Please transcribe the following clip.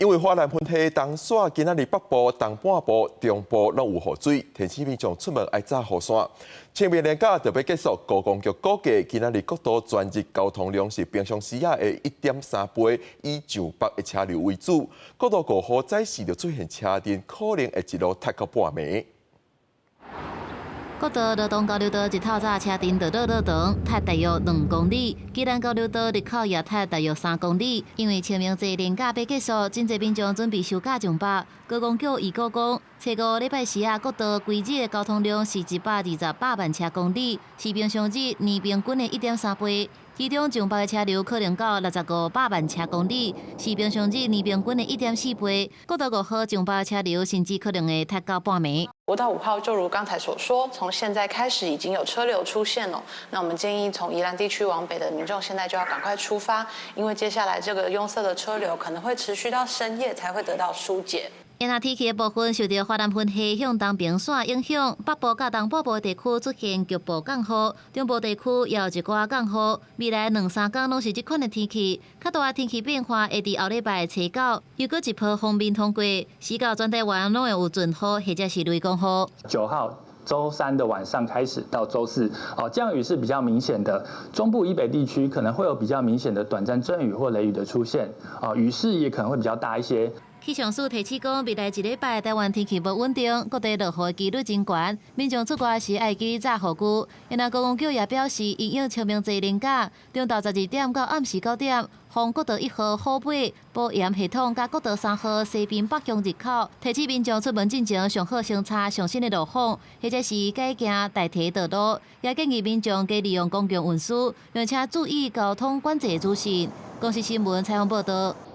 因為華南雲系東徙，今仔日北部、東半部、中部攏有雨水，提醒民眾出門愛紮雨傘。清明連假就欲結束，高公局估計今仔日國道全日交通量是平常時仔的1.3倍，以上北的車流為主。國道五號早時就出現車陣，可能會一路塞到半暝。國道羅東交流道一透早車陣就落落長，塞大約2公里。基隆交流道入口也塞大約3公里。因為清明節連假欲結束，真濟民眾準備收假上北。高公局預估講，初五禮拜四啊，國道規日的交通量是128百萬車公里，是平常日年平均的1.3倍。其中上北的車流可能到65百萬車公里，是平常日年平均的1.4倍。國道五號上北的車流甚至可能會塞到半暝。國道5號就如剛才所說，從現在開始已經有車流出現了。那我們建議從宜蘭地區往北的民眾現在就要趕快出發，因為接下來這個擁塞的車流可能會持續到深夜才會得到疏解。今仔天氣的部分受著華南雲系向東邊徙影響，北部佮東半部地區出現局部降雨，中部地區也有一寡降雨。未來兩三工攏是這款的天氣，較大的天氣變化會佇後禮拜初九，又閣一波鋒面通過，四到全台灣攏會有陣雨或者是雷公雨。9號週三的晚上開始到週四，哦，降雨是比較明顯的。中部以北地區可能會有比較明顯的短暫陣雨或雷雨的出現，哦，雨勢也可能會比較大一些。氣象署提醒講，未來一禮拜台灣天氣無穩定，各地落雨的幾率真懸，民眾出外時愛記紮雨具。另外，高公局也表示，因應清明節連假，中晝12點到暗時9點，封國道1號虎尾、埔鹽系統佮國道3號西濱北向入口，提醒民眾出門進前上好先查上新的路況，或者是改行代替道路，也建議民眾加利用公共運輸，並且注意交通管制資訊。公視新聞採訪報道。